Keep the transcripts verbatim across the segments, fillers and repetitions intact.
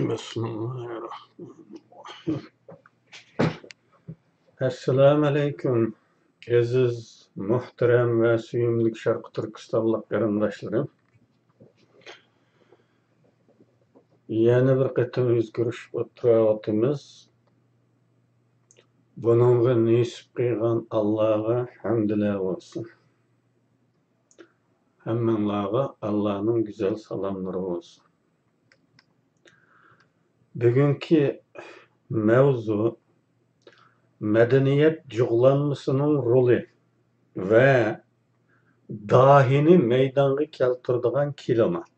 بىسمىللاھىررەھمانىررەھىم. ئەسسالامۇئەلەيكۇم، ئەزىز، مۇھتەرەم ۋە سۆيۈملۈك شەرقىي تۈركىستانلىق قېرىنداشلىرىم. يەنە بىر قېتىم يۈز كۆرۈشۈپ ئولتۇراۋاتىمىز. بۇنىڭغا نېسىپ قىلغان ئاللاغا ھەمدىلەر بولسۇن. ھەممىڭلارغا ئاللانىڭ گۈزەل سالاملىرى بولسۇن. بۈگۈنكى مەۋزۇ مەدەنىيەت جۇغلانمىسىنىڭ رولى ۋە داھىينى مەيدانغا كەلتۈرىدىغان كىلىمات.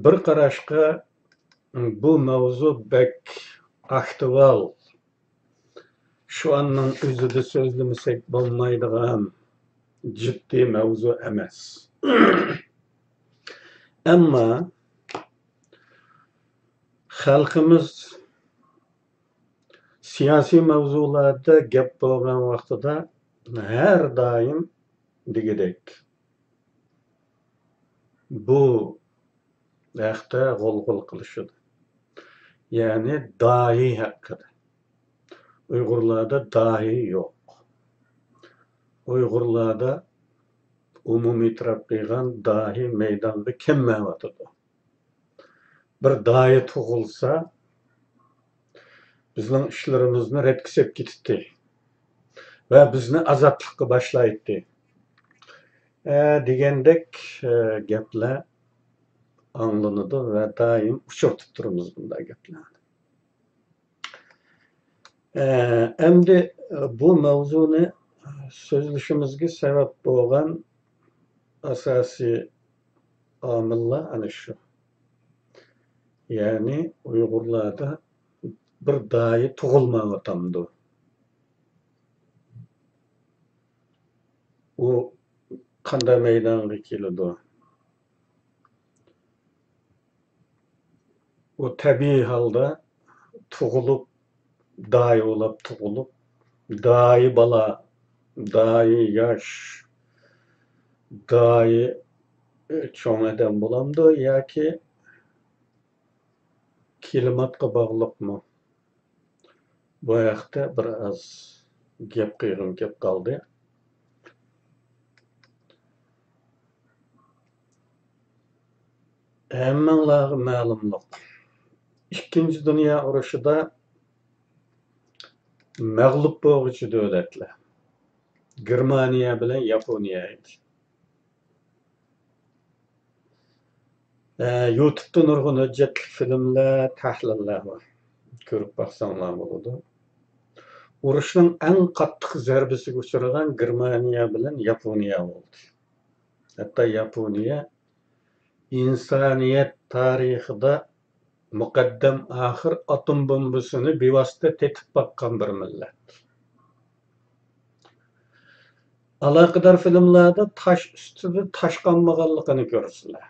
بىر قاراشقا بۇ مەۋزۇ بەك ئاكتۇئال، شۇ ئاننىڭ ئۆزىدە سۆزلىمىسەك بولمايدىغان جىددىي مەۋزۇ ئەمەس. ئەمما خەلقىمىز سىياسىي مەۋزۇلاردا گەپ بولغان ۋاقتىدا ھەر دائىم دېگۈدەك بۇ ھەقتە غۇلغۇلا قىلىشىدۇ. يەنى داھىي ھەققىدە. ئۇيغۇرلاردا داھىي يوق. ئۇيغۇرلاردا ئومۇمىي تەرەققىي قىلغان داھىي مەيدانغا كەلمەيۋاتىدۇ. بىر داھىي تۇغۇلسا، بىزنىڭ ئىشلىرىمىزنى رەتكە سېلىپ كېتەتتى ۋە بىزنى ئازادلىققا باشلايتتى، ئە، دېگەندەك، ئە، گەپلەر ئاڭلىنىدۇ ۋە دائىم ئۇچرىتىپ تۇرىمىز بۇنداق گەپلەرنى. ئە، ئەمدى بۇ مەۋزۇنى سۆزلىشىمىزگە سەۋەب بولغان ئاساسىي ئامىللار ئەنە شۇ. يەنى ئۇيغۇرلاردا بىر داھىي تۇغۇلمايۋاتامدۇ؟ ئۇ قانداق مەيدانغا كېلىدۇ؟ ئۇ تەبىئىي ھالدا تۇغۇلۇپ، داھىي بولاپ تۇغۇلۇپ، داھىي بالا، داھىي ياش، داھىي چوڭ ئادەم بولامدۇ ياكى كىلىماتقا باغلىقمۇ؟ بۇ ھەقتە بىر ئاز گەپ قىلغۇم كەپ قالدى. ھەممىڭلارغا مەلۇملۇق، ئىككىنچى دۇنيا ئۇرۇشىدا مەغلۇپ بولغۇچى دۆلەتلەر گېرمانىيە بىلەن ياپونىيە ئىدى. ئە، يۇتۇبتا نۇرغۇن ھۆججەتلىك فىلىملەر، تەھلىللەر بار. كۆرۈپ باقساڭلار بولىدۇ. ئۇرۇشنىڭ ئەڭ قاتتىق زەربىسىگە ئۇچرىغان گېرمانىيە بىلەن ياپونىيە بولدى. ھەتتا ياپونىيە ئىنسانىيەت تارىخىدا مۇقەددەم ئاخىر ئاتوم بومبىسىنى بىۋاسىتە تېتىپ باققان بىر مىللەت. ئالاقىدار فىلىملاردا تاش ئۈستىدە تاش قالمىغانلىقىنى كۆرىسىلەر.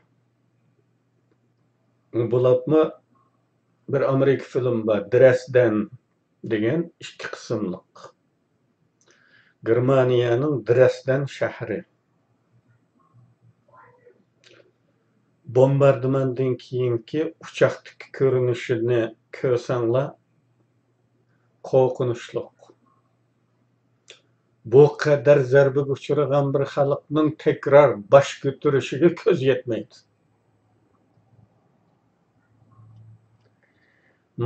بولۇپمۇ بىر ئامېرىكا فىلىمى بار، درەسدەن دېگەن، ئىككى قىسىملىق. گېرمانىيەنىڭ درەسدەن شەھىرى. بومباردىماندىن كېيىنكى ئۇچاقتىكى كۆرۈنۈشىنى كۆرسەڭلار، قورقۇنچلۇق. بۇ قەدەر زەربىگە ئۇچرىغان بىر خەلقنىڭ تەكرار باش كۆتۈرۈشىگە كۆز يەتمەيدۇ.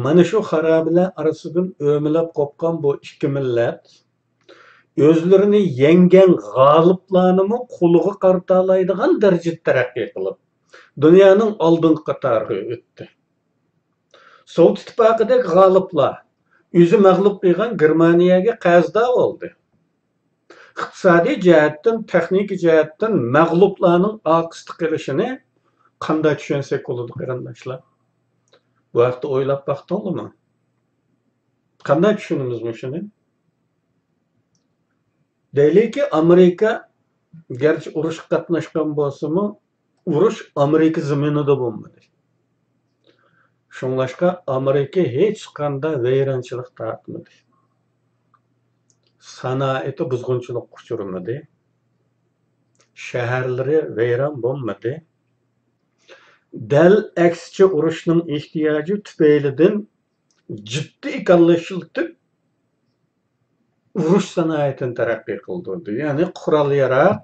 مانا شۇ خارابىلەر ئارىسىدىن ئۆمىلەپ قوپقان بۇ ئىككى مىللەت ئۆزلىرىنى يەڭگەن غالىپلارنىمۇ قولىغا قارىتالايدىغان دەرىجىدە تەرەققىي قىلىپ، دۇنيانىڭ ئالدىنقى قاتارىغا ئۆتتى. سوۋېت ئىتتىپاقىدەك غالىپلار ئۆزى مەغلۇپ قىلغان گېرمانىيەگە قەرزدار بولدى. ئىقتىسادىي جەھەتتىن، تېخنىكا جەھەتتىن مەغلۇپلارنىڭ ئارقىسىدا قېلىشىنى قانداق چۈشەنسەك بولىدۇ، قېرىنداشلار؟ بۇ ھەقتە ئويلاپ باقتىڭلارمۇ؟ قانداق چۈشىنىمىز مۇشۇنى؟ دەيلىكى، ئامېرىكا گەرچە ئۇرۇشقا قاتناشقان بولسىمۇ، ئۇرۇش ئامېرىكا زېمىنىدا بولمىدى. شۇڭلاشقا ئامېرىكا ھېچقانداق ۋەيرانچىلىق تارتمىدى. سانائىتى بۇزغۇنچىلىققا ئۇچرىمىدى. شەھەرلىرى ۋەيران بولمىدى. دەل ئەكسىچە، ئۇرۇشنىڭ ئېھتىياجى تۈپەيلىدىن جىددىي كاللا ئىشلىتىپ، ئۇرۇش سانائىتىنى تەرەققىي قىلدۇردى. يەنى قورال-ياراغ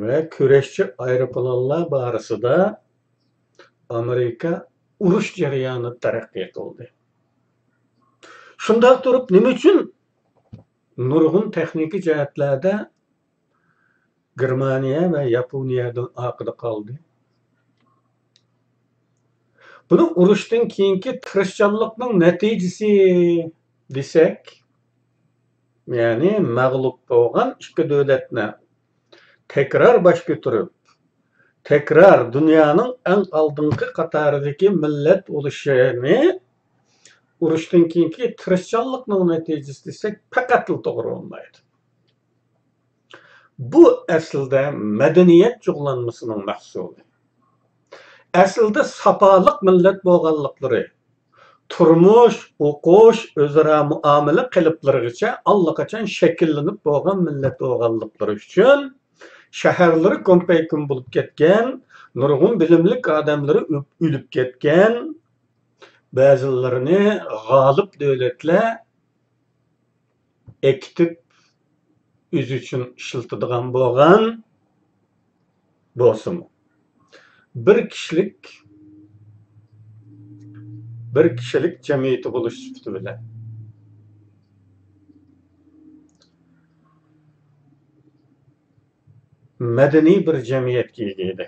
ۋە كۈرەشچى ئايروپىلانلار بارىسىدا ئامېرىكا ئۇرۇش جەريانىدا تەرەققىي قىلدى. شۇنداق تۇرۇپ، نېمە ئۈچۈن نۇرغۇن تېخنىكا جەھەتلەردە گېرمانىيە ۋە ياپونىيەدىن ئارقىدا قالدى؟ بۇنى ئۇرۇشتىن كېيىنكى تىرىشچانلىقنىڭ نەتىجىسى دېسەك، يەنى مەغلۇپ بولغان ئىككى دۆلەتنى تەكرار باش كۆتۈرۈپ، تەكرار دۇنيانىڭ ئەڭ ئالدىنقى قاتارىدىكى مىللەت بولۇشىنى ئۇرۇشتىن كېيىنكى تىرىشچانلىقنىڭ نەتىجىسى دېسەك، پەقەتلا توغرا بولمايدۇ. بۇ ئەسلىدە مەدەنىيەت جۇغلانمىسىنىڭ مەھسۇلى. ئەسلىدە ساپالىق مىللەت بولغانلىقلىرى، تۇرمۇش، ئوقۇش، ئۆزئارا مۇئامىلە قېلىپلىرىغىچە ئاللىقاچان شەكىللىنىپ بولغان مىللەت بولغانلىقلىرى ئۈچۈن شەھەرلىرى كۈمپەيكۈم بولۇپ كەتكەن، نۇرغۇن بىلىملىك ئادەملىرى ئۆ-، ئۆلۈپ كەتكەن، بەزىلىرىنى غالىپ دۆلەتلەر ئەكېتىپ، ئۆزى ئۈچۈن ئىشلىتىدىغان بولغان بولسىمۇ، بىر كىشىلىك، بىر كىشىلىك جەمئىيىتى بولۇش سۈپىتى بىلەن مەدەنىي بىر جەمئىيەتكە ئىگە ئىدى.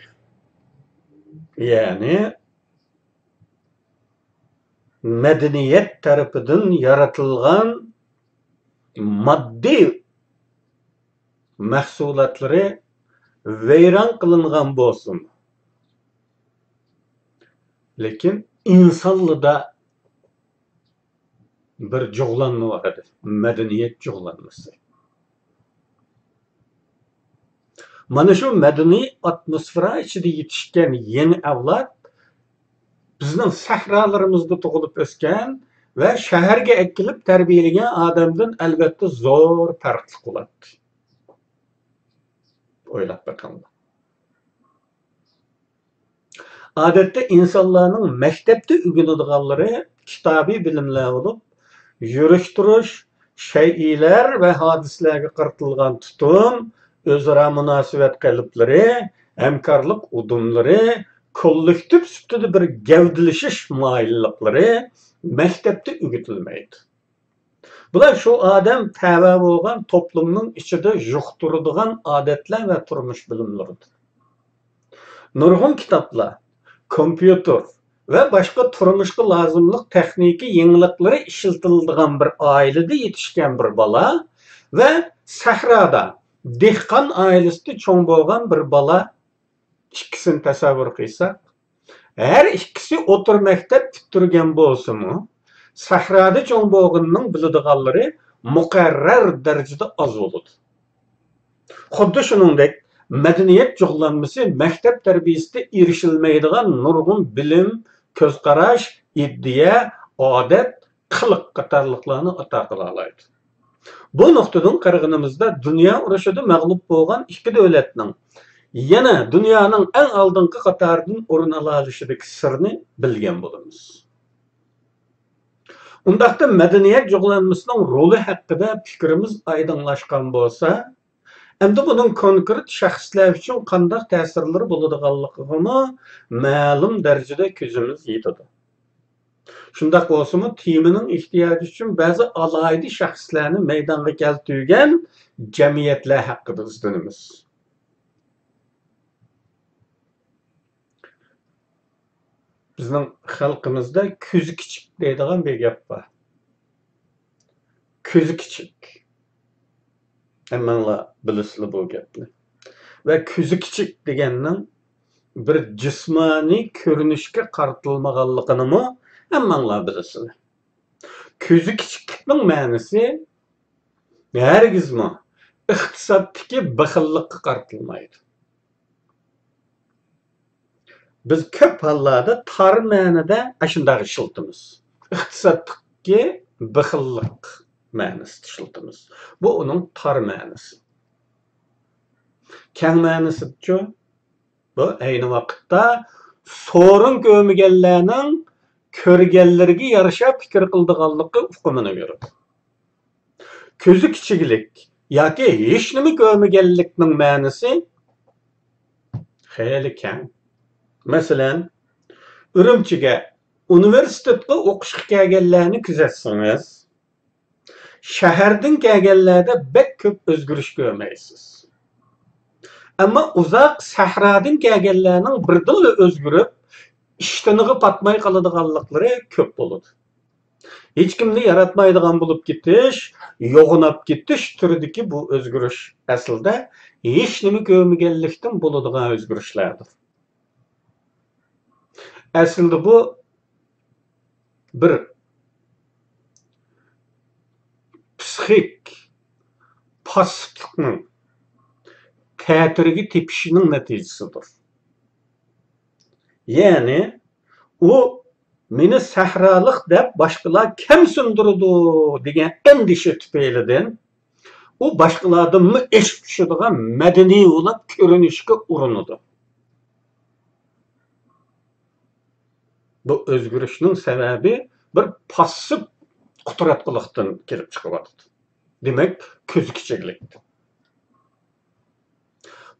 يەنى مەدەنىيەت تەرىپىدىن يارىتىلغان ماددىي مەھسۇلاتلىرى ۋەيران قىلىنغان بولسۇن، لېكىن ئىنسانلىدا بىر جۇغلانما بار ئىدى، مەدەنىيەت جۇغلانمىسى. مانا شۇ مەدەنىي ئاتموسفېرا ئىچىدە يېتىشكەن يېڭى ئەۋلاد بىزنىڭ سەھرالىرىمىزدا تۇغۇلۇپ ئۆسكەن ۋە شەھەرگە ئەكېلىپ تەربىيەلىگەن ئادەمدىن ئەلۋەتتە زور پەرقلىق بولاتتى. ئويلاپ بېقىڭلار. ئادەتتە ئىنسانلارنىڭ مەكتەپتە ئۆگىنىدىغانلىرى كىتابىي بىلىملەر بولۇپ، يۈرۈش-تۇرۇش، شەيئىلەر ۋە ھادىسىلەرگە قارىتىلغان تۇتۇم، ئۆزئارا مۇناسىۋەت قېلىپلىرى، ھەمكارلىق ئۇدۇملىرى، كوللېكتىپ سۈپىتىدە بىر گەۋدىلىشىش مايىللىقلىرى مەكتەپتە ئۆگىتىلمەيدۇ. بۇلار شۇ ئادەم تەۋە بولغان توپلۇمنىڭ ئىچىدە يۇقتۇرىدىغان ئادەتلەر ۋە تۇرمۇش بىلىملىرىدۇر. نۇرغۇن كىتابلار، كومپيۇتېر ۋە باشقا تۇرمۇشقا لازىملىق تېخنىكا يېڭىلىقلىرى ئىشلىتىلىدىغان بىر ئائىلىدە يېتىشكەن بىر بالا ۋە سەھرادا دېھقان ئائىلىسىدە چوڭ بولغان بىر بالا ئىككىسىنى تەسەۋۋۇر قىلساق، ھەر ئىككىسى ئوتتۇرا مەكتەپ پۈتتۈرگەن بولسىمۇ، سەھرادا چوڭ بولغىنىنىڭ بىلىدىغانلىرى مۇقەررەر دەرىجىدە ئاز بولىدۇ. خۇددى شۇنىڭدەك، مەدەنىيەت جۇغلانمىسى مەكتەپ تەربىيەسىدە ئېرىشىلمەيدىغان نۇرغۇن بىلىم، كۆز قاراش، ئىدىيە، ئادەت، قىلىق قاتارلىقلارنى ئاتا قىلالايدۇ. بۇ نۇقتىدىن قارىغىنىمىزدا، دۇنيا ئۇرۇشىدا مەغلۇپ بولغان ئىككى دۆلەتنىڭ يەنە دۇنيانىڭ ئەڭ ئالدىنقى قاتارىدىن ئورۇن ئالالىشىدىكى سىرنى بىلگەن بولىمىز. ئۇنداقتا مەدەنىيەت جۇغلانمىسىنىڭ رولى ھەققىدە پىكرىمىز ئايدىڭلاشقان بولسا، ئەمدى بۇنىڭ كونكرېت شەخسلەر ئۈچۈن قانداق تەسىرلىرى بولىدىغانلىقىغىمۇ مەلۇم دەرىجىدە كۆزىمىز يېتىدۇ. شۇنداق بولسىمۇ، تېمىنىڭ ئېھتىياجى ئۈچۈن بەزى ئالاھىدە شەخسلەرنى مەيدانغا كەلتۈرگەن جەمئىيەتلەر ھەققىدە ئىزدىنىمىز. بىزنىڭ خەلقىمىزدە «كۆزى كىچىك» دەيدىغان بىر گەپ بار. كۆزى كىچىك. ھەممەڭلار بىلىسىلەر بۇ گەپنى. ۋە كۆزى كىچىك دېگەننىڭ بىر جىسمانىي كۆرۈنۈشكە قارىتىلمىغانلىقىنىمۇ ھەممەڭلار بىلىسىلەر. كۆزى كىچىكلىكنىڭ مەنىسى ھەرگىزمۇ ئىقتىسادتىكى بېخىللىققا قارىتىلمايدۇ. بىز كۆپ ھاللاردا تار مەنىدە ئاشۇنداق ئىشلىتىمىز. ئىقتىسادتىكى بېخىللىق مەنىسىدە ئىشلىتىمىز. بۇ ئۇنىڭ تار مەنىسى. كەڭ مەنىسىدىچۇ؟ بۇ ئەينى ۋاقىتتا سورۇن كۆرمىگەنلەرنىڭ كۆرگەنلىرىگە يارىشا پىكىر قىلىدىغانلىقى ئۇقۇمىنى بېرىدۇ. كۆزى كىچىكلىك ياكى ھېچنېمە كۆرمىگەنلىكنىڭ مەنىسى خېلى كەڭ. مەسىلەن، ئۈرۈمچىگە ئۇنىۋېرسىتېتقا ئوقۇشقا كەلگەنلەرنى كۆزەتسىڭىز، شەھەردىن كەلگەنلەردە بەك كۆپ ئۆزگىرىش كۆرمەيسىز. ئەمما ئۇزاق سەھرادىن كەلگەنلەرنىڭ بىردىنلا ئۆزگىرىپ، ئىشتىنىغا پاتماي قالىدىغانلىقلىرى كۆپ بولىدۇ. ھېچكىمنى ياراتمايدىغان بولۇپ كېتىش، يوغىناپ كېتىش تۈرىدىكى بۇ ئۆزگىرىش ئەسلىدە ھېچنېمە كۆرمىگەنلىكتىن بولىدىغان ئۆزگىرىشلەردۇر. ئەسلىدە بۇ بىر پسىخىك پاسسىپلىقنىڭ تەتۈرىگە تېپىشىنىڭ نەتىجىسىدۇر. يەنى ئۇ مېنى سەھرالىق دەپ باشقىلار كەمسىندۈرىدۇ دېگەن ئەندىشە تۈپەيلىدىن ئۇ باشقىلاردىنمۇ ئېشىپ چۈشىدىغان مەدەنىي بولۇپ كۆرۈنۈشكە ئۇرۇنىدۇ. بۇ ئۆزگىرىشنىڭ سەۋەبى بىر پاسسىپ قۇتراتقۇلۇقتىن كېلىپ چىقىۋاتىدۇ. دېمەك، كۆزى كىچىكلىك.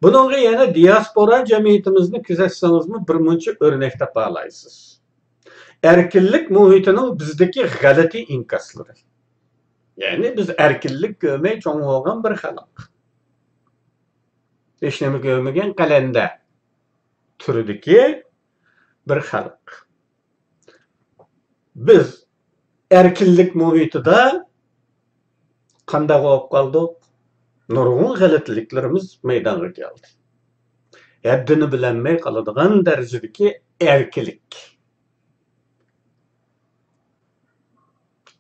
بۇنىڭغا يەنە دىياسپورا جەمئىيىتىمىزنى كۆزەتسىڭىزمۇ بىر مۇنچە ئۆرنەك تاپالايسىز. ئەركىنلىك مۇھىتىنىڭ بىزدىكى غەلىتە ئىنكاسلىرى. يەنى بىز ئەركىنلىك كۆرمەي چوڭ بولغان بىر خەلق. ھېچنېمە كۆرمىگەن قەلەندەر تۈرىدىكى بىر خەلق. بىز ئەركىنلىك مۇھىتىدا قانداق بولۇپ قالدۇق؟ نۇرغۇن غەلىتىلىكلىرىمىز مەيدانغا كەلدى. ھەددىنى بىلەلمەي قالىدىغان دەرىجىدىكى ئەركىنلىك،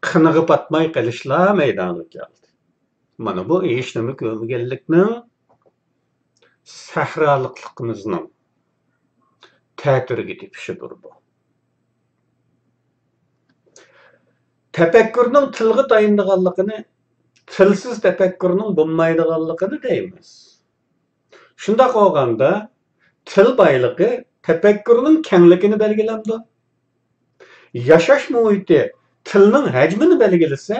قىنىغا پاتماي قېلىشلار مەيدانغا كەلدى. مانا بۇ ھېچنېمە كۆرمىگەنلىكنىڭ، سەھرالىقلىقىمىزنىڭ تەتۈرىگە تېپىشىدۇر بۇ. تەپەككۇرنىڭ تىلغا تايىنىدىغانلىقىنى، تىلسىز تەپەككۇرنىڭ بولمايدىغانلىقىنى دەيمىز. شۇنداق بولغاندا، تىل بايلىقى تەپەككۇرنىڭ كەڭلىكىنى بەلگىلەمدۇ؟ ياشاش مۇھىتى تىلنىڭ ھەجمىنى بەلگىلىسە،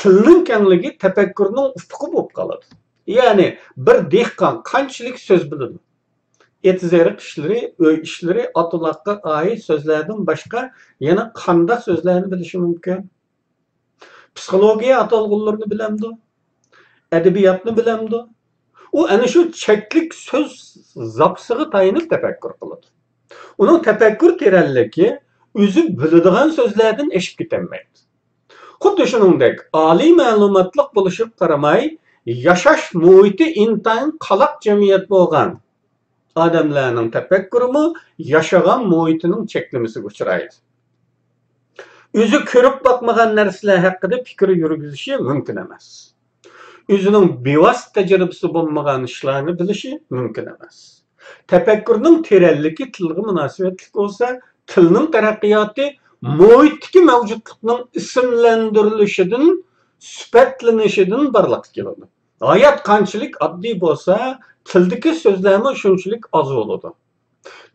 تىلنىڭ كەڭلىكى تەپەككۇرنىڭ ئۇپۇقى بولۇپ قالىدۇ. يەنى بىر دېھقان قانچىلىك سۆز بىلىدۇ؟ ئېتىز-ئېرىق ئىشلىرى، ئۆي ئىشلىرى، ئات-ئۇلاققا ئائىت سۆزلەردىن باشقا يەنە قانداق سۆزلەرنى بىلىشى مۇمكىن؟ پسىخولوگىيە ئاتالغۇلىرىنى بىلەمدۇ؟ ئەدەبىياتنى بىلەمدۇ؟ ئۇ ئەنە شۇ چەكلىك سۆز زاپىسىغا تايىنىپ تەپەككۇر قىلىدۇ. ئۇنىڭ تەپەككۇر تېرەنلىكى ئۆزى بىلىدىغان سۆزلەردىن ئېشىپ كېتەلمەيدۇ. خۇددى شۇنىڭدەك، ئالىي مەلۇماتلىق بولۇشىغا قارىماي، ياشاش مۇھىتى ئىنتايىن قالاق جەمئىيەت بولغان ئادەملەرنىڭ تەپەككۇرىمۇ ياشىغان مۇھىتىنىڭ چەكلىمىسىگە ئۇچرايدۇ. ئۆزى كۆرۈپ باقمىغان نەرسىلەر ھەققىدە پىكىر يۈرگۈزۈشى مۇمكىن ئەمەس. ئۆزىنىڭ بىۋاسىتە تەجرىبىسى بولمىغان ئىشلارنى بىلىشى مۇمكىن ئەمەس. تەپەككۇرنىڭ تېرەنلىكى تىلغا مۇناسىۋەتلىك بولسا، تىلنىڭ تەرەققىياتى مۇھىتتىكى مەۋجۇتلۇقنىڭ ئىسىملەندۈرۈلۈشىدىن، سۈپەتلىنىشىدىن بارلىققا كېلىدۇ. ھايات قانچىلىك ئاددىي بولسا، تىلدىكى سۆزلەرمۇ شۇنچىلىك ئاز بولىدۇ.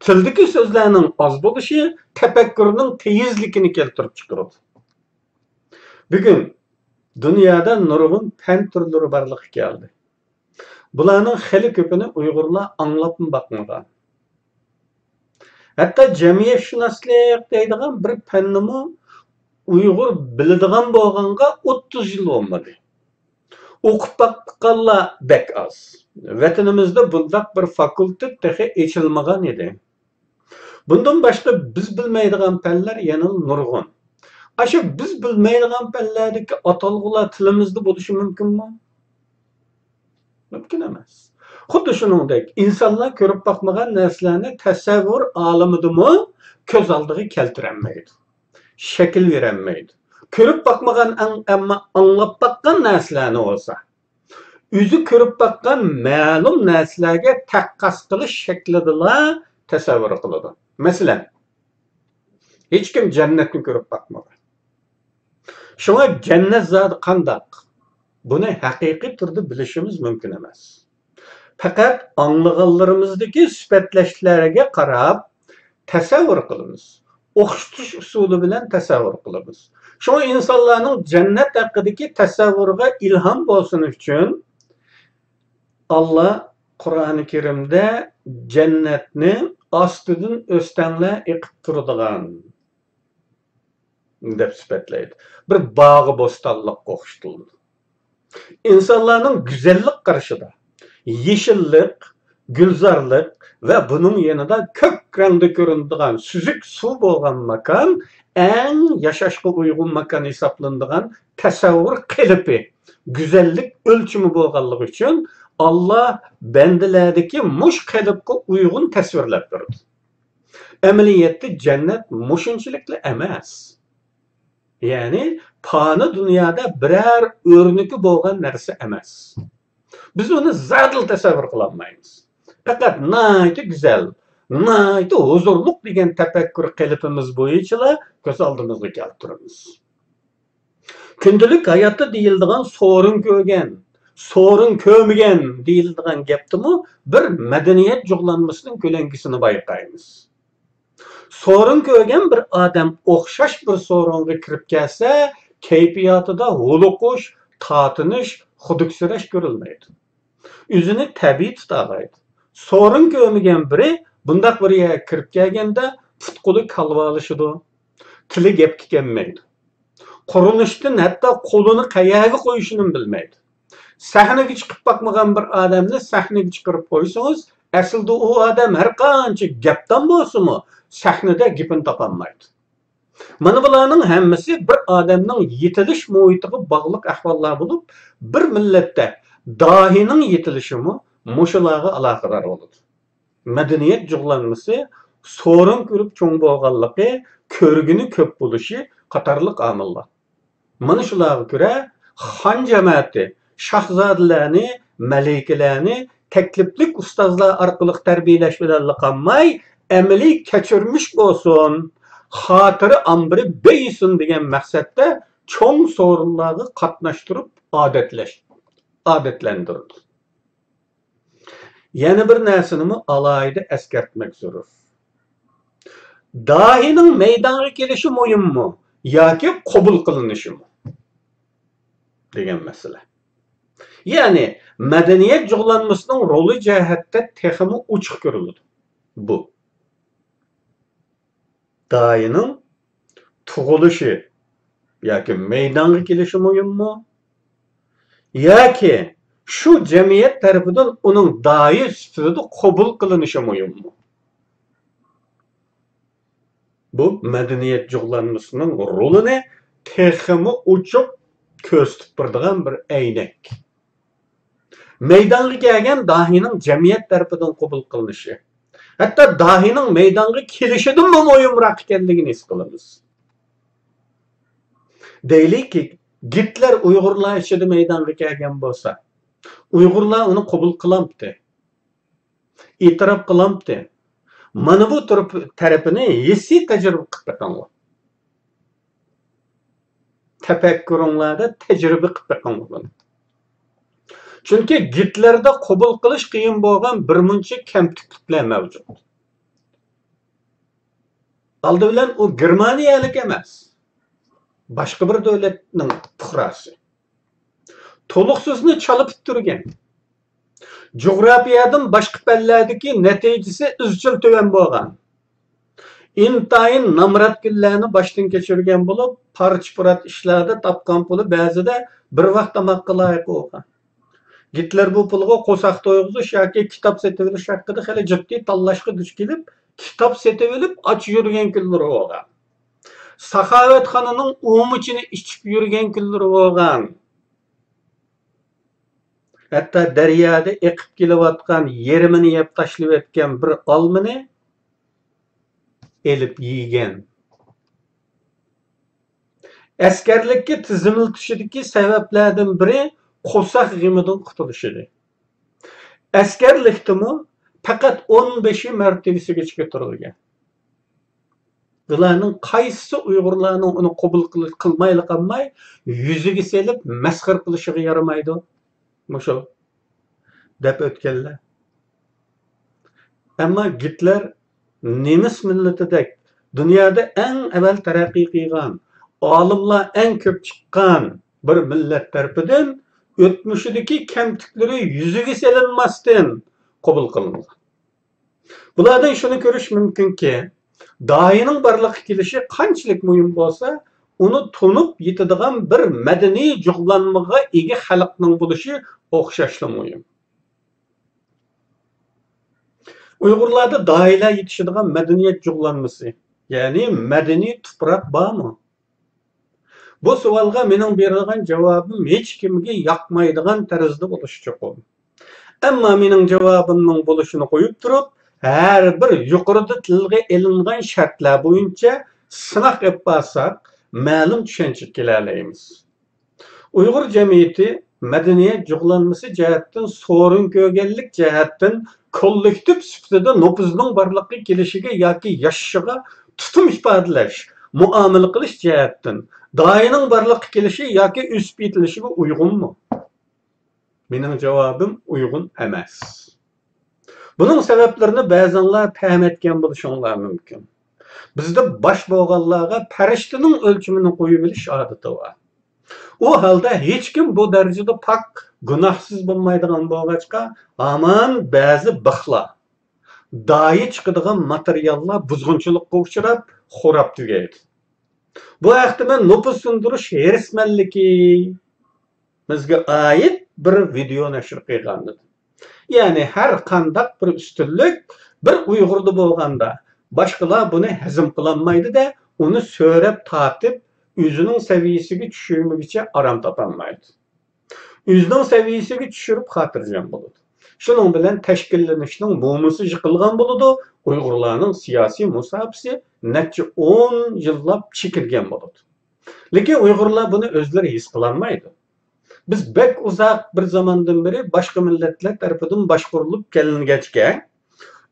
تىلدىكى سۆزلەرنىڭ ئاز بولۇشى تەپەككۇرنىڭ تېيىزلىكىنى كەلتۈرۈپ چىقىرىدۇ. بۈگۈن دۇنيادا نۇرغۇن پەن تۈرلىرى بارلىققا كەلدى. بۇلارنىڭ خېلى كۆپىنى ئۇيغۇرلار ئاڭلاپمۇ باقمىغان. ھەتتا جەمئىيەتشۇناسلىق دەيدىغان بىر پەننىمۇ ئۇيغۇر بىلىدىغان بولغانغا ئوتتۇز يىل بولمىدى. ئوقۇپ باققانلار بەك ئاز. ۋەتىنىمىزدە بۇنداق بىر فاكۇلتېت تېخى ئېچىلمىغان ئىدى. بۇندىن باشقا بىز بىلمەيدىغان پەنلەر يەنىلا نۇرغۇن. ئاشۇ بىز بىلمەيدىغان پەنلەردىكى ئاتالغۇلار تىلىمىزدا بولۇشى مۇمكىنمۇ؟ مۇمكىن ئەمەس. خۇددى شۇنىڭدەك، ئىنسانلار كۆرۈپ باقمىغان نەرسىلەرنى تەسەۋۋۇر ئالىمىدىمۇ كۆز ئالدىغا كەلتۈرەلمەيدۇ، شەكىل بېرەلمەيدۇ. كۆرۈپ باقمىغان، ئەم-، ئەمما ئاڭلاپ باققان نەرسىلەرنى بولسا، ئۆزى كۆرۈپ باققان مەلۇم نەرسىلەرگە تەققاس قىلىش شەكلىدىلا تەسەۋۋۇر قىلىدۇ. مەسىلەن، ھېچكىم جەننەتنى كۆرۈپ باقمىغان. شۇڭا جەننەت زادى قانداق؟ بۇنى ھەقىقىي تۈردە بىلىشىمىز مۇمكىن ئەمەس. پەقەت ئاڭلىغانلىرىمىزدىكى سۈپەتلەشلەرگە قاراپ تەسەۋۋۇر قىلىمىز. ئوخشىتىش ئۇسۇلى بىلەن تەسەۋۋۇر قىلىمىز. شۇڭا ئىنسانلارنىڭ جەننەت ھەققىدىكى تەسەۋۋۇرىغا ئىلھام بولسۇن ئۈچۈن، ئاللا قۇرئانى كەرىمدە جەننەتنى ئاستىدىن ئۆستەڭلەر ئېقىپ تۇرىدىغان دەپ سۈپەتلەيدۇ. بىر باغۇ بوستانلىققا ئوخشىتىلىدۇ. ئىنسانلارنىڭ گۈزەللىك قارىشىدا يېشىللىق، گۈلزارلىق ۋە بۇنىڭ يېنىدا كۆك رەڭدە كۆرۈنىدىغان سۈزۈك سۇ بولغان ماكان ئەڭ ياشاشقا ئۇيغۇن ماكان ھېسابلىنىدىغان تەسەۋۋۇر قېلىپى، گۈزەللىك ئۆلچىمى بولغانلىقى ئۈچۈن، ئاللا بەندىلەردىكى مۇشۇ قېلىپقا ئۇيغۇن تەسۋىرلەپ بېرىدۇ. ئەمەلىيەتتە جەننەت مۇشۇنچىلىكلا ئەمەس. يەنى پانىي دۇنيادا بىرەر ئۆرنىكى بولغان نەرسە ئەمەس. بىز ئۇنى زادىلا تەسەۋۋۇر قىلالمايمىز. پەقەت ناھايىتى گۈزەل، ناھايىتى ھۇزۇرلۇق دېگەن تەپەككۇر قېلىپىمىز بويىچىلا كۆز ئالدىمىزغا كەلتۈرىمىز. كۈندىلىك ھاياتتا دېيىلىدىغان سورۇن كۆرگەن، سورۇن كۆرمىگەن دېيىلىدىغان گەپتىمۇ بىر مەدەنىيەت جۇغلانمىسىنىڭ كۆلەڭگىسىنى بايقايمىز. سورۇن كۆرگەن بىر ئادەم ئوخشاش بىر سورۇنغا كىرىپ كەلسە، كەيپىياتىدا ھولۇقۇش، تارتىنىش، خۇدۈكسىرەش كۆرۈلمەيدۇ. ئۆزىنى تەبىئىي تۇتالايدۇ. سورۇن كۆرمىگەن بىرى بۇنداق بىر يەرگە كىرىپ كەلگەندە پۇت-قولى كالۋالىشىدۇ، تىلى گەپكە كەلمەيدۇ. قورقۇنچتىن ھەتتا قولىنى قەيەرگە قويۇشىنىمۇ بىلمەيدۇ. سەھنىگە چىقىپ باقمىغان بىر ئادەمنى سەھنىگە چىقىرىپ قويسىڭىز، ئەسلىدە ئۇ ئادەم ھەر قانچە گەپدان بولسىمۇ، سەھنىدە گېپىنى تاپالمايدۇ. مانا بۇلارنىڭ ھەممىسى بىر ئادەمنىڭ يېتىلىش مۇھىتىغا باغلىق ئەھۋاللار بولۇپ، بىر مىللەتتە داھىينىڭ يېتىلىشىمۇ مۇشۇلارغا ئالاقىدار بولىدۇ. مەدەنىيەت جۇغلانمىسى سورۇن كۆرۈپ چوڭ بولغانلىقى، كۆرگىنى كۆپ بولۇشى قاتارلىق ئامىللار. مانا شۇلارغا كۆرە، خان جەمەتى شاھزادىلەرنى، مەلىكىلەرنى تەكلىپلىك ئۇستازلار ئارقىلىق تەربىيەلەش بىلەنلا قالماي، ئەمەلىي كەچۈرمىش بولسۇن، خاتىرە ئامبىرى بېيىسۇن دېگەن مەقسەتتە چوڭ سورۇنلارغا قاتناشتۇرۇپ ئادەتلەش-، ئادەتلەندۈرىدۇ. يەنە بىر نەرسىنىمۇ ئالاھىدە ئەسكەرتمەك زۆرۈر. داھىينىڭ مەيدانغا كېلىشى مۇھىممۇ ياكى قوبۇل قىلىنىشىمۇ؟ دېگەن مەسىلە. يەنى مەدەنىيەت جۇغلانمىسىنىڭ رولى جەھەتتە تېخىمۇ ئوچۇق كۆرۈلىدۇ. بۇ داھىينىڭ تۇغۇلۇشى ياكى مەيدانغا كېلىشى مۇھىممۇ؟ ياكى شۇ جەمئىيەت تەرىپىدىن ئۇنىڭ داھىي سۈپىتىدە قوبۇل قىلىنىشى مۇھىممۇ؟ بۇ مەدەنىيەت جۇغلانمىسىنىڭ رولىنى تېخىمۇ ئوچۇق كۆرسىتىپ بېرىدىغان بىر ئەينەك. مەيدانغا كەلگەن داھىينىڭ جەمئىيەت تەرىپىدىن قوبۇل قىلىنىشى، ھەتتا داھىينىڭ مەيدانغا كېلىشىدىنمۇ مۇھىمراق ئىكەنلىكىنى ھېس قىلىمىز. دەيلىكى، گىتلېر ئۇيغۇرلار ئىچىدە مەيدانغا كەلگەن بولسا، ئۇيغۇرلار ئۇنى قوبۇل قىلامتى؟ ئېتىراپ قىلامتى؟ مانا بۇ تۇرۇپ-، تەرىپىنى ھېسسىي تەجرىبە قىلىپ بېقىڭلار. تەپەككۇرۇڭلاردا تەجرىبە قىلىپ بېقىڭلار. چۈنكى گىتلېردا قوبۇل قىلىش قىيىن بولغان بىر مۇنچە كەمتۈكلۈكلەر مەۋجۇت. ئالدى بىلەن ئۇ گېرمانىيەلىك ئەمەس، باشقا بىر دۆلەتنىڭ پۇقراسى. تولۇقسىزنى چالا پۈتتۈرگەن. جۇغراپىيەدىن باشقا پەنلەردىكى نەتىجىسى ئىزچىل تۆۋەن بولغان. ئىنتايىن نامرات كۈنلەرنى باشتىن كەچۈرگەن بولۇپ، پارچە-پۇرات ئىشلاردا تاپقان پۇلى بەزىدە بىر ۋاق تاماققا لايىق بولغان. گىتلېر بۇ پۇلغا قورساق تويغۇزۇش ياكى كىتاب سېتىۋېلىش ھەققىدە خېلى جىددىي تاللاشقا دۇچ كېلىپ، كىتاب سېتىۋېلىپ ئاچ يۈرگەن كۈنلىرى بولغان. ساخاۋەتخانىنىڭ ئۇمىچىنى ئىچىپ يۈرگەن كۈنلىرى بولغان. ھەتتا دەريادا ئېقىپ كېلىۋاتقان يېرىمىنى يەپ تاشلىۋەتكەن بىر ئالمىنى ئېلىپ يېگەن. ئەسكەرلىككە تىزىملىتىشىدىكى سەۋەبلەردىن بىرى قورساق غېمىدىن قۇتۇلۇش ئىدى. ئەسكەرلىكتىمۇ پەقەت ئونبەشى مەرتىۋىسىگىچە كۆتۈرۈلگەن. بۇلارنىڭ قايسىسى ئۇيغۇرلارنىڭ ئۇنى قوبۇل قىل-، قىلمايلا قالماي، يۈزىگە سېلىپ مەسخىرە قىلىشىغا يارىمايدۇ؟ مۇشۇ دەپ ئۆتكەنلەر. ئەمما گىتلېر نېمىس مىللىتىدەك دۇنيادا ئەڭ ئەۋەل تەرەققىي قىلغان، ئالىملار ئەڭ كۆپ چىققان بىر مىللەت تەرىپىدىن ئۆتمۈشىدىكى كەمتۈكلىرى يۈزىگە سېلىنماستىن قوبۇل قىلىنغان. بۇلاردىن شۇنى كۆرۈش مۇمكىنكى، داھىينىڭ بارلىققا كېلىشى قانچىلىك مۇھىم بولسا، ئۇنى تونۇپ يېتىدىغان بىر مەدەنىي جۇغلانمىغا ئىگە خەلقنىڭ بولۇشى ئوخشاشلا مۇھىم. ئۇيغۇرلاردا داھىيلار يېتىشىدىغان مەدەنىيەت جۇغلانمىسى، يەنى مەدەنىي تۇپراق بارمۇ؟ بۇ سوئالغا مېنىڭ بېرىدىغان جاۋابىم ھېچكىمگە ياقمايدىغان تەرزدە بولۇشى چوقۇم. ئەمما مېنىڭ جاۋابىمنىڭ بولۇشىنى قويۇپ تۇرۇپ، ھەر بىر يۇقىرىدا تىلغا ئېلىنغان شەرتلەر بويىچە سىناق ئېلىپ بارساق، مەلۇم چۈشەنچىگە كېلەلەيمىز. ئۇيغۇر جەمئىيىتى مەدەنىيەت جۇغلانمىسى جەھەتتىن، سورۇن كۆرگەنلىك جەھەتتىن، كوللېكتىپ سۈپىتىدە نوپۇزنىڭ بارلىققا كېلىشىگە ياكى ياشىشىغا تۇتۇم ئىپادىلەش، مۇئامىلە قىلىش جەھەتتىن داھىينىڭ بارلىققا كېلىشى ياكى ئۆسۈپ يېتىلىشىگە ئۇيغۇنمۇ؟ مېنىڭ جاۋابىم ئۇيغۇن ئەمەس. بۇنىڭ سەۋەبلىرىنى بەزىڭلار پەھمەتكەن بولۇشۇڭلار مۇمكىن. بىزدە باش بولغانلارغا پەرىشتىنىڭ ئۆلچىمىنى قويۇۋېلىش ئادىتى بار. ئۇ ھالدا ھېچكىم بۇ دەرىجىدە پاك، گۇناھسىز بولمايدىغان بولغاچقا، ھامان بەزى بىخلار داھىي چىقىدىغان ماتېرىياللار بۇزغۇنچىلىققا ئۇچراپ، خوراپ تۈگەيدۇ. بۇ ھەقتە مەن نوپۇز سۇندۇرۇش ھېرىسمەنلىكىمىزگە ئائىت بىر ۋىدېئو نەشر قىلغانىدىم. يەنى ھەر قانداق بىر ئۈستۈنلۈك بىر ئۇيغۇردا بولغاندا، باشقىلار بۇنى ھەزىم قىلالمايدۇ-دە، ئۇنى سۆرەپ تارتىپ، ئۆزىنىڭ سەۋىيەسىگە چۈشۈرمىگۈچە ئارام تاپالمايدۇ. ئۆزىنىڭ سەۋىيەسىگە چۈشۈرۈپ خاتىرجەم بولىدۇ. شۇنىڭ بىلەن تەشكىللىنىشنىڭ مومىسى يىقىلغان بولىدۇ، ئۇيغۇرلارنىڭ سىياسىي مۇساپىسى نەچچە ئون يىللاپ چېكىنگەن بولىدۇ. لېكىن ئۇيغۇرلار بۇنى ئۆزلىرى ھېس قىلالمايدۇ. بىز بەك ئۇزاق بىر زاماندىن بېرى باشقا مىللەتلەر تەرىپىدىن باشقۇرۇلۇپ كېلىنگەچكە،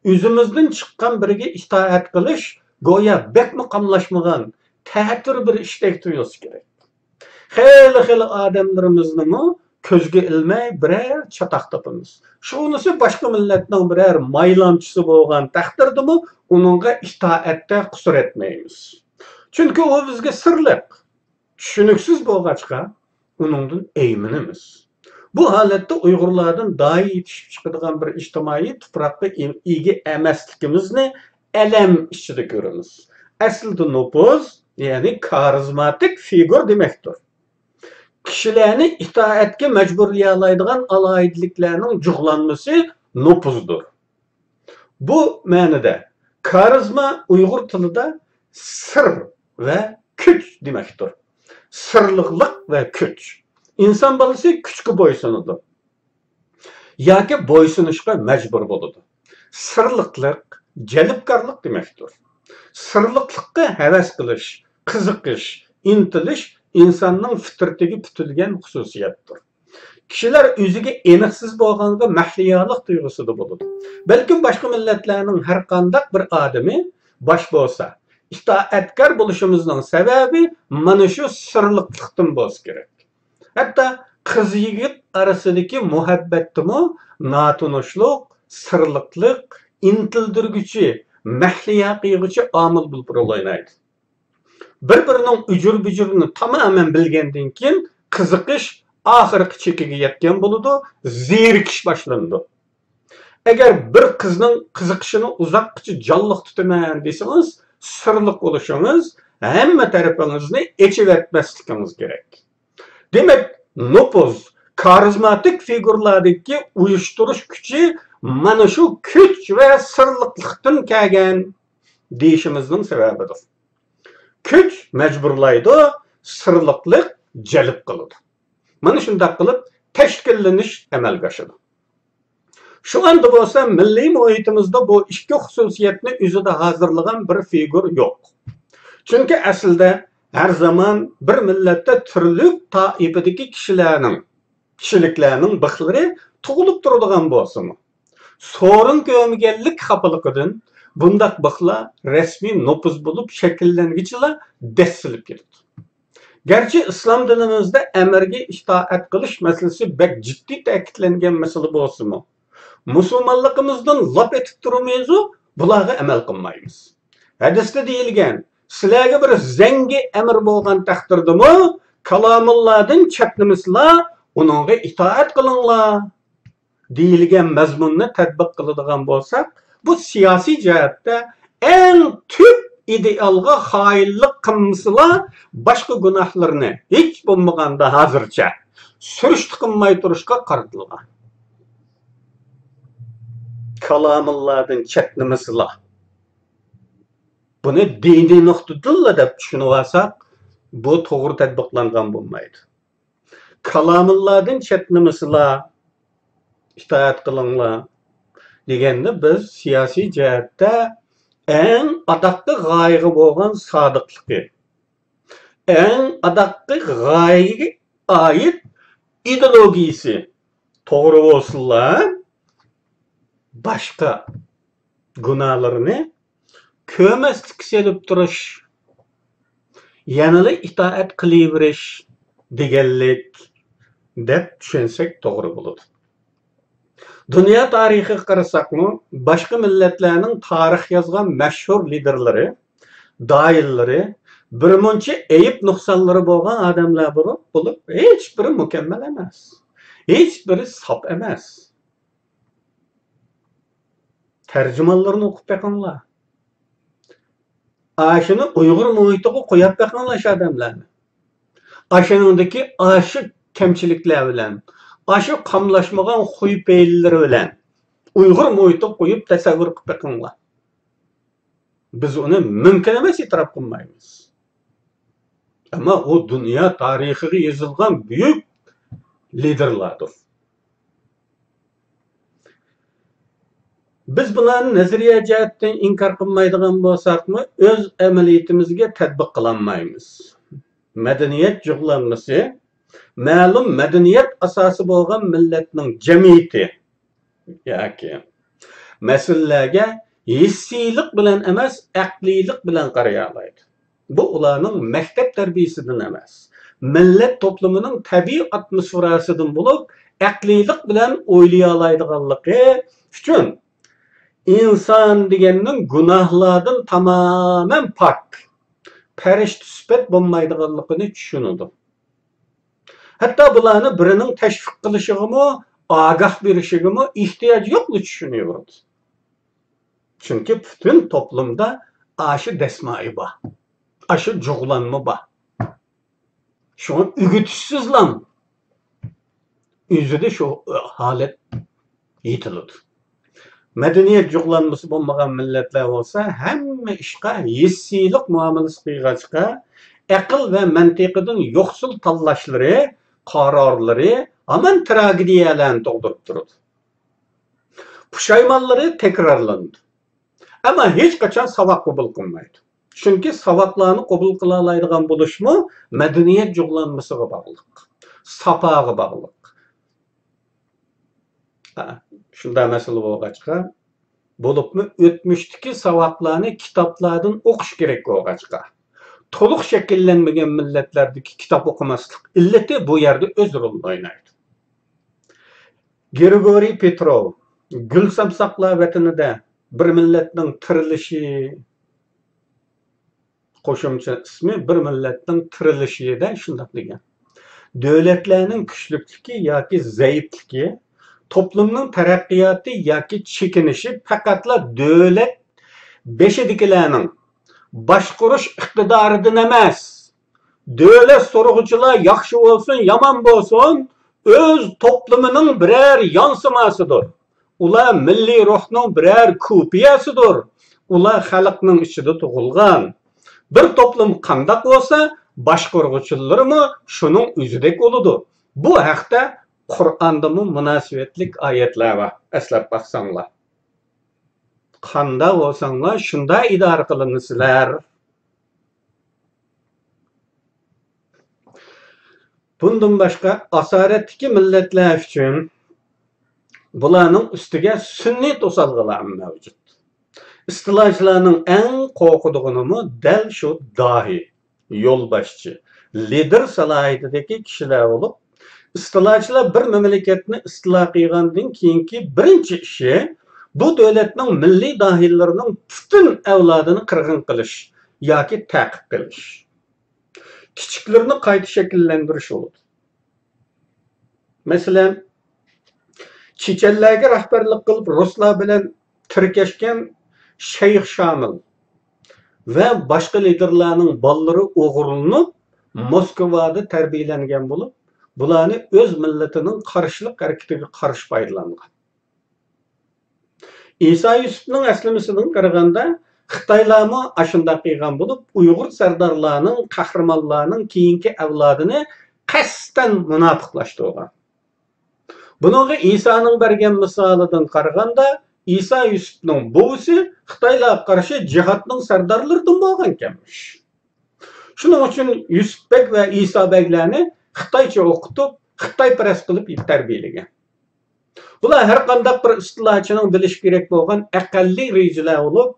ئۆزىمىزدىن چىققان بىرىگە ئىتائەت قىلىش گويا بەكمۇ قاملاشمىغان، تەتۈر بىر ئىشتەك تۇيۇلسا كېرەك. خېلى-خېلى ئادەملىرىمىزنىمۇ كۆزگە ئىلماي بىرەر چاتاق تاپىمىز. شۇغىنىسى باشقا مىللەتنىڭ بىرەر مايلامچىسى بولغان تەقدىردىمۇ ئۇنىڭغا ئىتائەتتە قۇسۇر ئەتمەيمىز. چۈنكى ئۇ بىزگە سىرلىق، چۈشىنىكسىز بولغاچقا، ئۇنىڭدىن ئەيمىنىمىز. بۇ ھالەتتە ئۇيغۇرلاردىن داھىي يېتىشىپ چىقىدىغان بىر ئىجتىمائىي تۇپراققا ئىگە ئەمەسلىكىمىزنى ئەلەم ئىچىدە كۆرىمىز. ئەسلىدە نوپۇز، يەنى كارىزماتىك فىگۇر دېمەكتۇر. كىشىلەرنى ئىتائەتكە مەجبۇرلىيالايدىغان ئالاھىدىلىكلەرنىڭ جۇغلانمىسى نوپۇزدۇر. بۇ مەنىدە كارىزما ئۇيغۇر تىلىدا سىر ۋە كۈچ دېمەكتۇر. سىرلىقلىق ۋە كۈچ. ئىنسان بالىسى كۈچكە بويسۇنىدۇ ياكى بويسۇنۇشقا مەجبۇر بولىدۇ. سىرلىقلىق جەلپكارلىق دېمەكتۇر. سىرلىقلىققا ھەۋەس قىلىش، قىزىقىش، ئىنتىلىش ئىنساننىڭ فىترىتىگە پۈتۈلگەن خۇسۇسىيەتتۇر. كىشىلەر ئۆزىگە ئېنىقسىز بولغانغا مەھلىيالىق تۇيغۇسىدا بولىدۇ. بەلكىم باشقا مىللەتلەرنىڭ ھەر قانداق بىر ئادىمى باش بولسا، ئىتائەتكار بولۇشىمىزنىڭ سەۋەبى مانا شۇ سىرلىقلىقتىن بولسا كېرەك. ھەتتا قىز-يىگىت ئارىسىدىكى مۇھەببەتتىمۇ ناتونۇشلۇق، سىرلىقلىق، ئىنتىلدۈرگۈچى، مەھلىيا قىلغۇچى ئامىل بولۇپ رول ئوينايدۇ. بىر-بىرىنىڭ ئۇجۇر-بۇجۇرىنى تامامەن بىلگەندىن كېيىن، قىزىقىش ئاخىرقى چېكىگە يەتكەن بولىدۇ، زېرىكىش باشلىنىدۇ. ئەگەر بىر قىزنىڭ قىزىقىشىنى ئۇزاققىچە جانلىق تۇتىمەن دېسىڭىز، سىرلىق بولۇشىڭىز، ھەممە تەرىپىڭىزنى ئېچىۋەتمەسلىكىڭىز كېرەك. دېمەك، نوپۇز، كارىزماتىك فىگۇرلاردىكى ئۇيۇشتۇرۇش كۈچى مانا شۇ كۈچ ۋە سىرلىقلىقتىن كەلگەن دېيىشىمىزنىڭ سەۋەبىدۇر. كۈچ مەجبۇرلايدۇ، سىرلىقلىق جەلپ قىلىدۇ. مانا شۇنداق قىلىپ تەشكىللىنىش ئەمەلگە ئاشىدۇ. شۇ ئاندا بولسا مىللىي مۇھىتىمىزدا بۇ ئىككى خۇسۇسىيەتنى ئۆزىدە ھازىرلىغان بىر فىگۇر يوق. چۈنكى ئەسلىدە ھەر زامان بىر مىللەتتە تۈرلۈك تائىپىدىكى كىشىلەرنىڭ، كىشىلىكلەرنىڭ بىخلىرى تۇغۇلۇپ تۇرىدىغان بولسىمۇ، سورۇن كۆرمىگەنلىك خاپىلىقىدىن بۇنداق بىخلار رەسمىي نوپۇز بولۇپ شەكىللەنگۈچىلا دەسسىلىپ كېتىدۇ. گەرچە ئىسلام دىنىمىزدە ئەمىرگە ئىتائەت قىلىش مەسىلىسى بەك جىددىي تەكىتلەنگەن مەسىلە بولسىمۇ، مۇسۇلمانلىقىمىزدىن لاپ ئېتىپ تۇرىمىزۇ، بۇلارغا ئەمەل قىلمايمىز. ھەدىستە دېيىلگەن، سىلەرگە بىر زەڭگى ئەمىر بولغان تەقدىردىمۇ، كالامۇللادىن چەتنىمىسىلا، ئۇنىڭغا ئىتائەت قىلىڭلار دېيىلگەن مەزمۇننى تەتبىق قىلىدىغان بولساق، بۇ سىياسىي جەھەتتە ئەڭ تۈپ ئىدېئالغا خائىنلىق قىلمىسىلا، باشقا گۇناھلىرىنى ھېچ بولمىغاندا ھازىرچە سۈرۈشتە قىلماي تۇرۇشقا قارىتىلغان. كالامۇللادىن چەتنىمىسىلا. بۇنى دىنىي نۇقتىدىنلا دەپ چۈشىنىۋالساق، بۇ توغرا تەتبىقلانغان بولمايدۇ. كالامۇللادىن چەتنىمىسىلا، ئىتائەت قىلىڭلار دېگەندە، بىز سىياسىي جەھەتتە ئەڭ ئاداققى غايىغا بولغان سادىقلىقى، ئەڭ ئاداققى غايىگە ئائىت ئىدېئولوگىيىسى توغرا بولسىلا، باشقا گۇناھلىرىنى كۆرمەسلىككە سېلىپ تۇرۇش، يەنىلا ئىتائەت قىلىۋېرىش دېگەنلىك دەپ چۈشەنسەك توغرا بولىدۇ. دۇنيا تارىخىغا قارىساقمۇ، باشقا مىللەتلەرنىڭ تارىخ يازغان مەشھۇر لىدېرلىرى، داھىيلىرى، بىرمۇنچە ئەيىب نۇقسانلىرى بولغان ئادەملەر بولۇپ، بولۇپ، ھېچبىرى مۇكەممەل ئەمەس. ھېچبىرى ساپ ئەمەس. تەرجىمانلىرىنى ئوقۇپ بېقىڭلار. ئاشۇنى ئۇيغۇر مۇھىتىغا قويۇپ بېقىڭلار شۇ ئادەملەرنى. ئاشۇنىڭدىكى ئاشۇ كەمچىلىكلەر بىلەن، ئاشۇ قاملاشمىغان خۇي پېئىللىرى بىلەن ئۇيغۇر مۇھىتىغا قويۇپ تەسەۋۋۇر قىلىپ بېقىڭلار. بىز ئۇنى مۇمكىن ئەمەس ئېتىراپ قىلمايمىز. ئەمما ئۇ دۇنيا تارىخىغا يېزىلغان بۈيۈك لىدېرلاردۇر. بىز بۇلارنى نەزەرىيە جەھەتتىن ئىنكار قىلمايدىغان بولساقمۇ، ئۆز ئەمەلىيىتىمىزگە تەتبىق قىلالمايمىز. مەدەنىيەت جۇغلانمىسى مەلۇم مەدەنىيەت ئاساسى بولغان مىللەتنىڭ جەمئىيىتى ياكى مەسىلىلەرگە ھېسسىيلىق بىلەن ئەمەس، ئەقلىيلىق بىلەن قارىيالايدۇ. بۇ ئۇلارنىڭ مەكتەپ تەربىيەسىدىن ئەمەس، مىللەت توپلىمىنىڭ تەبىئىي ئاتموسفېراسىدىن بولۇپ، ئەقلىيلىق بىلەن ئويلىيالايدىغانلىقى ئۈچۈن، ئىنسان دېگەننىڭ گۇناھلاردىن تامامەن پاك، پەرىشتە سۈپەت بولمايدىغانلىقىنى چۈشىنىدۇ. ھەتتا بۇلارنى بىرىنىڭ تەشۋىق قىلىشىغىمۇ، ئاگاھ بېرىشىگىمۇ ئېھتىياج يوقلا چۈشىنىۋېرىدۇ. چۈنكى پۈتۈن توپلۇمدا ئاشۇ دەسمايە بار، ئاشۇ جۇغلانما بار. شۇڭا ئۆگىتىشسىزلا ئۆزىدە شۇ ھالەت يېتىلىدۇ. مەدەنىيەت جۇغلانمىسى بولمىغان مىللەتلەر بولسا ھەممە ئىشقا ھېسسىيلىق مۇئامىلىسى قىلغاچقا، ئەقىل ۋە مەنتىقىدىن يوقسۇل تاللاشلىرى، قارارلىرى ھامان تراگېدىيەلەرنى تۇغدۇرۇپ تۇرىدۇ. پۇشايمانلىرى تەكرارلىنىدۇ. ئەمما ھېچقاچان ساۋاق قوبۇل قىلمايدۇ. چۈنكى ساۋاقلارنى قوبۇل قىلالايدىغان بولۇشمۇ مەدەنىيەت جۇغلانمىسىغا باغلىق، ساپاغا باغلىق. ھە، شۇنداق مەسىلە بولغاچقا، بولۇپمۇ ئۆتمۈشتىكى ساۋاقلارنى كىتابلاردىن ئوقۇش كېرەك بولغاچقا، تولۇق شەكىللەنمىگەن مىللەتلەردىكى كىتاب ئوقۇماسلىق ئىللىتى بۇ يەردە ئۆز رولىنى ئوينايدۇ. گرىگورىي پېتروۋ گۈل سامساقلار ۋەتىنىدە بىر مىللەتنىڭ تىرىلىشى، قوشۇمچە ئىسمى بىر مىللەتنىڭ تىرىلىشىدە شۇنداق دېگەن. دۆلەتلەرنىڭ كۈچلۈكلۈكى ياكى زەئىپلىكى، توپلۇمنىڭ تەرەققىياتى ياكى چېكىنىشى پەقەتلا دۆلەت بېشىدىكىلەرنىڭ باشقۇرۇش ئىقتىدارىدىن ئەمەس، دۆلەت سورىغۇچىلار ياخشى بولسۇن، يامان بولسۇن، ئۆز توپلىمىنىڭ بىرەر يانسىماسىدۇر. ئۇلار مىللىي روھنىڭ بىرەر كوپىيەسىدۇر. ئۇلار خەلقنىڭ ئىچىدە تۇغۇلغان. بىر توپلۇم قانداق بولسا، باشقۇرغۇچىلىرىمۇ شۇنىڭ ئۆزىدەك بولىدۇ. بۇ ھەقتە قۇرئاندىمۇ مۇناسىۋەتلىك ئايەتلەر بار، ئەسلەپ باقساڭلار. قانداق بولساڭلار، شۇنداق ئىدارە قىلىنىسىلەر. بۇندىن باشقا، ئاسارەتتىكى مىللەتلەر ئۈچۈن بۇلارنىڭ ئۈستىگە سۈنئىي توسالغۇلار مەۋجۇت. ئىستىلاچىلارنىڭ ئەڭ قورقىدىغىنىمۇ دەل شۇ داھىي، يولباشچى، لىدېر سالاھىيىتىدىكى كىشىلەر بولۇپ، ئىستىلاچىلار بىر مەملىكەتنى ئىستىلا قىلغاندىن كېيىنكى بىرىنچى ئىشى، بۇ دۆلەتنىڭ مىللىي داھىيلىرىنىڭ پۈتۈن ئەۋلادىنى قىرغىن قىلىش ياكى تەقىپ قىلىش، كىچىكلىرىنى قايتا شەكىللەندۈرۈش بولىدۇ. مەسىلەن، چېچەنلەرگە رەھبەرلىك قىلىپ، رۇسلار بىلەن تىركەشكەن شەيخ شامىل ۋە باشقا لىدېرلارنىڭ بالىلىرى ئوغرىلىنىپ، موسكۋادا تەربىيەلەنگەن بولۇپ، بۇلارنى ئۆز مىللىتىنىڭ قارشىلىق ھەرىكىتىگە قارشى پايدىلانغان. ئىسا يۈسۈپنىڭ ئەسلىمىسىدىن قارىغاندا، خىتايلارمۇ ئاشۇنداق قىلغان بولۇپ، ئۇيغۇر سەردارلارنىڭ، قەھرىمانلارنىڭ كېيىنكى ئەۋلادىنى قەستەن مۇناپىقلاشتۇرغان. بۇنىڭغا ئىسانىڭ بەرگەن مىسالىدىن قارىغاندا، ئىسا يۈسۈپنىڭ بوۋىسى خىتايلارغا قارشى جىھادنىڭ سەردارلىرىدىن بولغانكەنمىش. شۇنىڭ ئۈچۈن يۈسۈپ بەگ ۋە ئىسا بەگلەرنى خىتايچە ئوقۇتۇپ، خىتايپەرەس قىلىپ تەربىيەلىگەن. بۇلار ھەر قانداق بىر ئىستىلاچىنىڭ بىلىشى كېرەك بولغان ئەقەللىي رېجىلەر بولۇپ،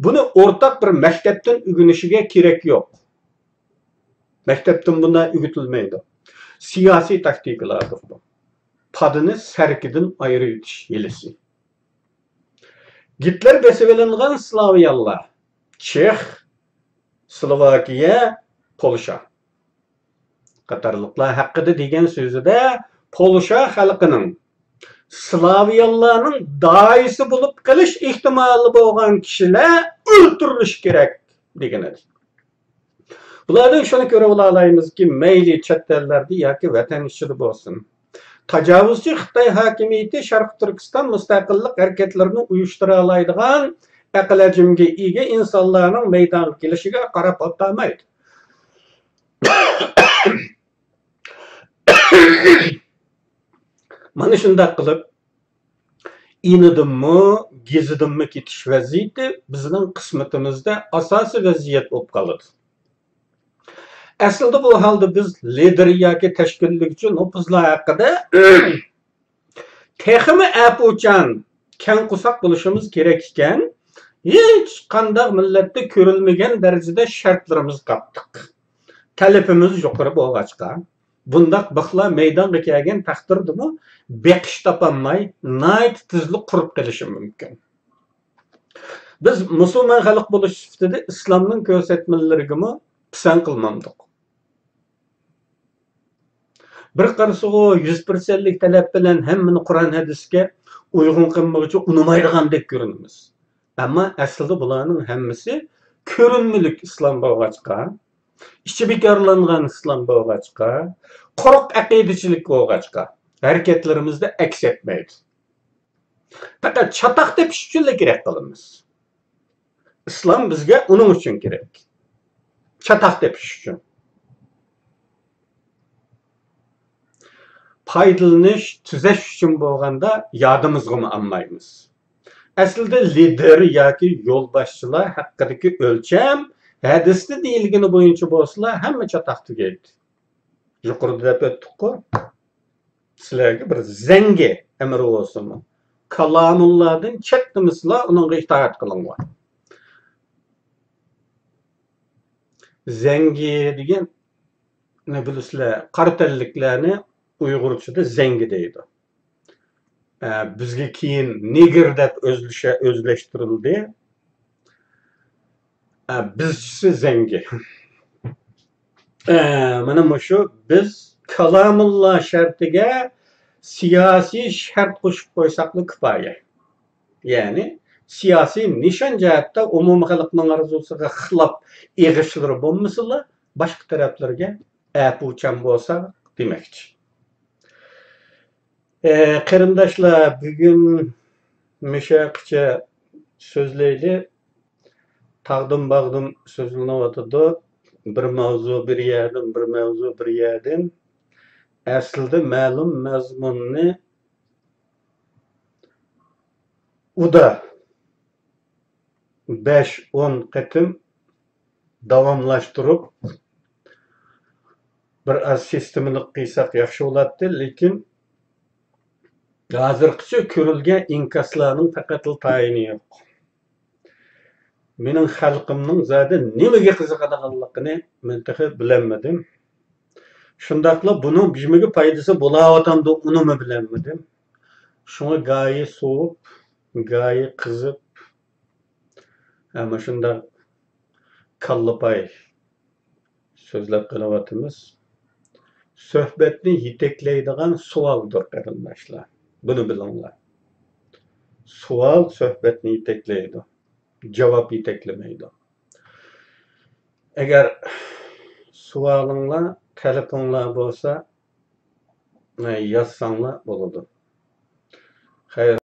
بۇنى ئورتاق بىر مەكتەپتىن ئۆگىنىشىگە كېرەك يوق. مەكتەپتىن بۇنداق ئۆگىتىلمەيدۇ. سىياسىي تاكتىكىلاردۇر بۇ. پادىنى سەركىدىن ئايرىۋېتىش ھىيلىسى. گىتلېر بېسىۋېلىنغان سلاۋيانلار، چېخ، سلوۋاكىيە، پولشا قاتارلىقلار ھەققىدە دېگەن سۆزىدە، پولشا خەلقىنىڭ سلاۋيانلارنىڭ داھىيسى بولۇپ قېلىش ئېھتىمالى بولغان كىشىلەر ئۆلتۈرۈلۈشى كېرەك، دېگەن ئىدى. بۇلاردىن شۇنى كۆرۈۋالالايمىزكى، مەيلى چەت ئەللەردە ياكى ۋەتەن ئىچىدە بولسۇن، تاجاۋۇزچى خىتاي ھاكىمىيىتى شەرقىي تۈركىستان مۇستەقىللىق ھەرىكەتلىرىنى ئۇيۇشتۇرالايدىغان ئەقىل-ھەجىمگە ئىگە ئىنسانلارنىڭ مەيدانغا كېلىشىگە قاراپ ئولتۇرمايدۇ. مانا شۇنداق قىلىپ، ئىنىدىنمۇ، گېزىدىنمۇ كېتىش ۋەزىيىتى بىزنىڭ قىسمىتىمىزدە ئاساسىي ۋەزىيەت بولۇپ قالىدۇ. ئەسلىدە بۇ ھالدا بىز لىدېر ياكى تەشكىللىگۈچى نوپۇزلار ھەققىدە تېخىمۇ ئەپۇچان، كەڭ قورساق بولۇشىمىز كېرەك ئىكەن. ھېچقانداق مىللەتتە كۆرۈلمىگەن دەرىجىدە شەرتلىرىمىز قاتتىق، تەلىپىمىز يۇقىرى بولغاچقا، بۇنداق بىخلار مەيدانغا كەلگەن تەقدىردىمۇ بېقىش تاپالماي، ناھايىتى تېزلا قۇرۇپ قېلىشى مۇمكىن. بىز مۇسۇلمان خەلق بولۇش سۈپىتىدە ئىسلامنىڭ كۆرسەتمىلىرىگىمۇ پىسەنت قىلمامدۇق. بىر قارىسىغۇ، يۈز پىرسەنتلىك تەلەپ بىلەن ھەممىنى قۇرئان ھەدىسكە ئۇيغۇن قىلمىغۇچە ئۇنىمايدىغاندەك كۆرۈنىمىز. ئەمما ئەسلىدە بۇلارنىڭ ھەممىسى كۆرۈنمىلىك ئىسلام بولغاچقا، ئىچى بىكارلانغان ئىسلام بولغاچقا، قۇرۇق ئەقىدىچىلىك بولغاچقا، ھەرىكەتلىرىمىزدە ئەكس ئەتمەيدۇ. پەقەت چاتاق تېپىش ئۈچۈنلا كېرەك قىلىمىز. ئىسلام بىزگە ئۇنىڭ ئۈچۈن كېرەك. چاتاق تېپىش ئۈچۈن. پايدىلىنىش، تۈزەش ئۈچۈن بولغاندا يادىمىزغىمۇ ئالمايمىز. ئەسلىدە لىدېر ياكى يولباشچىلار ھەققىدىكى ئۆلچەم ھەدىستە دېيىلگىنى بويىچە بولسىلا، ھەممە چاتاق تۈگەيدۇ. يۇقىرىدا دەپ ئۆتتۇققۇ، سىلەرگە بىر زەڭگى ئەمرى بولسۇنمۇ، كالامۇللادىن چەتنىمىسىلا، ئۇنىڭغا ئىتائەت قىلىڭلار. زەڭگى دېگەن، نە بىلىسىلەر، قارا تەنلىكلەرنى ئۇيغۇرچىدا زەڭگى دەيدۇ. ئە، بىزگە كېيىن نېگىر دەپ ئۆزلىشە-، ئۆزلەشتۈرۈلدى. ئە، بىزچىسى زەڭگى. ئە، مانا مۇشۇ، بىز كالامۇللا شەرتىگە سىياسىي شەرت قوشۇپ قويساقلا كۇپايە. يەنى سىياسىي نىشان جەھەتتە ئومۇمىي خەلقنىڭ ئارزۇسىغا خىلاپ ئېغىشلىرى بولمىسىلا، باشقا تەرەپلىرىگە ئەپۇچان بولسا دېمەكچى. ئە، قېرىنداشلار، بۈگۈن مۇشۇ ھەققىچە سۆزلەيلى. تاغدىن باغدىن سۆزلىنىۋاتىدۇ. بىر ماۋزۇ بىر يەردىن، بىر ماۋزۇ بىر يەردىن. ئەسلىدە مەلۇم مەزمۇننى ئۇدا بەش، ئون قېتىم داۋاملاشتۇرۇپ، بىر ئاز سىستېمىلىق قىلساق ياخشى بولاتتى، لېكىن ھازىرغىچە كۆرۈلگەن ئىنكاسلارنىڭ پەقەتلا تايىنى يوق. مېنىڭ خەلقىمنىڭ زادى نېمىگە قىزىقىدىغانلىقىنى مەن تېخى بىلەلمىدىم. شۇنداقلا بۇنىڭ بىزگە پايدىسى بولاۋاتامدۇ، ئۇنىمۇ بىلەلمىدىم. شۇڭا گايى سوۋۇپ، گايى قىزىپ، ھە، مۇشۇنداق كاللا پاي سۆزلەپ قېلىۋاتىمىز. سۆھبەتنى يېتەكلەيدىغان سوئالدۇر، قېرىنداشلار. بۇنى بىلىڭلار. سوئال سۆھبەتنى يېتەكلەيدۇ، جاۋاب يېتەكلىمەيدۇ. ئەگەر سوئالىڭلار، تەلىپىڭلار بولسا، يازساڭلار بولىدۇ. خەير.